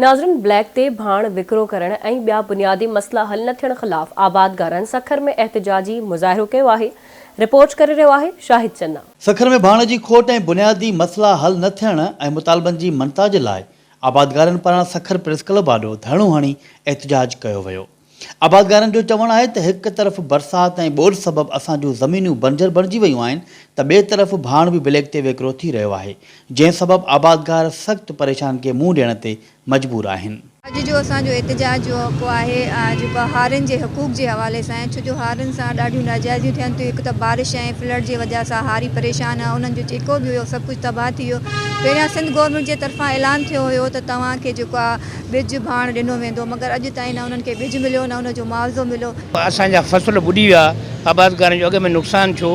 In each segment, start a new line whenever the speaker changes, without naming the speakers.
ناظرين بليڪ تي ڀاڻ وڪرو ڪرڻ ۽ ٻيا بنيادي مسئلا حل نه ٿيڻ خلاف آبادگارن سکر ۾ احتجاجي مظاهرو ڪيو آهي، رپورٽ ڪري رهيو آهي شاهد چنا.
سکر ۾ ڀاڻ جي کوٽ ۽ بنيادي مسئلا حل نه ٿيڻ ۽ مطالبن جي مڃتا جي لاء آبادگارن پاران سکر پريس ڪلب آڏو ڌرڻو هڻي احتجاج ڪيو ويو. آبادگارن جو چوڻ آهي ته هڪ طرف برسات ۽ ٻوڏ سبب اسان جون زمينون بنجر بڻجي ويون آهن ته ٻئي طرف ڀاڻ به بليڪ تي وڪرو ٿي رهيو آهي جنهن سبب آبادگار سخت پريشانين کي منهن ڏيڻ تي مجبور آهن.
اڄ جو اسان جو احتجاج جو حق آهي جيڪو هارين جي حقوق جي حوالي سان آهي ڇو جو هارين سان ڏاڍيون ناجائزيون ٿين ٿيون هڪ ته بارش ۽ فلڊ جي وجه سان هاري پريشان آهن انهن جو جيڪو به هيو سڀ ڪجهه تباهه ٿي ويو پهريان سنڌ گورنمينٽ جي طرفان اعلان ٿيو هيو ته توهان کي جيڪو آهي ٻج ڀاڻ ڏنو ويندو مگر اڄ تائين نه انهن کي ٻج مليو نه ان جو معاوضو مليو.
اسان جا فصل ٻڏي ويا، آبادگارن جو اڳ ۾ نقصان ٿيو،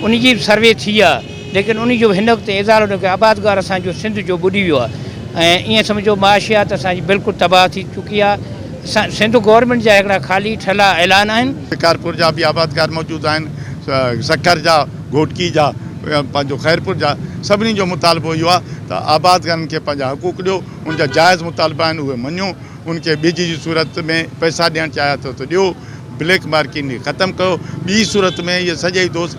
ان جي به سروي ٿي آ ليڪن ان جو به هن وقت تائين ازالو نه ڪيو، آبادگار اسان جو سنڌ جو ٻڏي ويو آ ۽ ائين سمجهو معاشيات اسان جي بلڪل تباهه ٿي چڪي آ، سنڌ گورنمينٽ جا هڪڙا خالي ٺلها اعلان آهن.
شڪارپور جا به آبادگار موجود آهن، سکر جا، گهوٽڪي جا، پنهنجو خيرپور جا، سڀني جو مطالبو اهو آ ته آبادگارن کي پنهنجا حقوق ڏيو. ان جا جائز مطالبا آهن اهي مڃو، ان کي ٻج جي صورت ۾ پئسا ڏيڻ چاهيا ٿو ته ڏيو، بليڪ مارڪيٽ کي ختم ڪيو، ٻي صورت ۾ اهي سڄئي دوست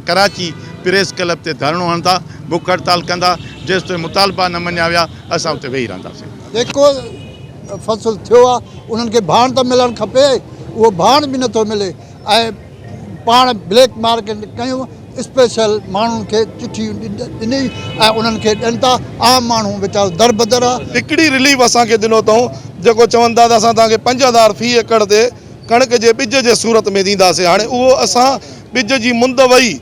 ڪراچي پريس ڪلب تي ڌرڻو هڻندا، بک هڙتال ڪندا، جيستائين مطالبا نه مڃيا ويا اسان اتي ويهي رهنداسين.
جيڪو فصل ٿيو آهي انهن کي ڀاڻ ته ملڻ کپي اهو ڀاڻ به نٿو ملي ۽ پاڻ بليڪ مارڪيٽ ڪيون اسپيشل ماڻهن کي چٺيون ڏني ۽ انهن کي ڏين ٿا عام ماڻهو ويچارو دربدر آ.
هڪڙي رليف اسان کي ڏنو اٿئون جيڪو چون ٿا ته اسان توهان کي 5000 في ايڪڙ تي ڪڻڪ جي ٻج جي صورت ۾ ڏينداسين هاڻي اهو اسان ٻج جي مند وئي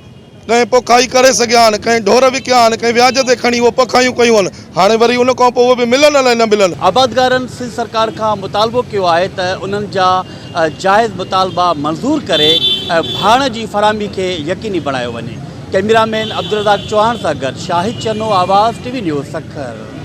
ڪنهن پوکائي ڪري سگهيا آهن، ڪنهن ڍور وڪيا آهن، ڪنهن وياج تي کڻي اهو پوکايون ڪيون آهن، هاڻي وري ان کان پوء اهي به ملن الائي نه ملن.
آبادگارن سنڌ سرڪار کان مطالبو ڪيو آهي ته انهن جا جائز مطالبا منظور ڪري ڀاڻ جي فراهمي کي يقيني بڻايو وڃي. ڪئميرا مين عبدالرزاق چوهاڻ سان گڏ Shahid Channo, Awaz T V news, Sukkur.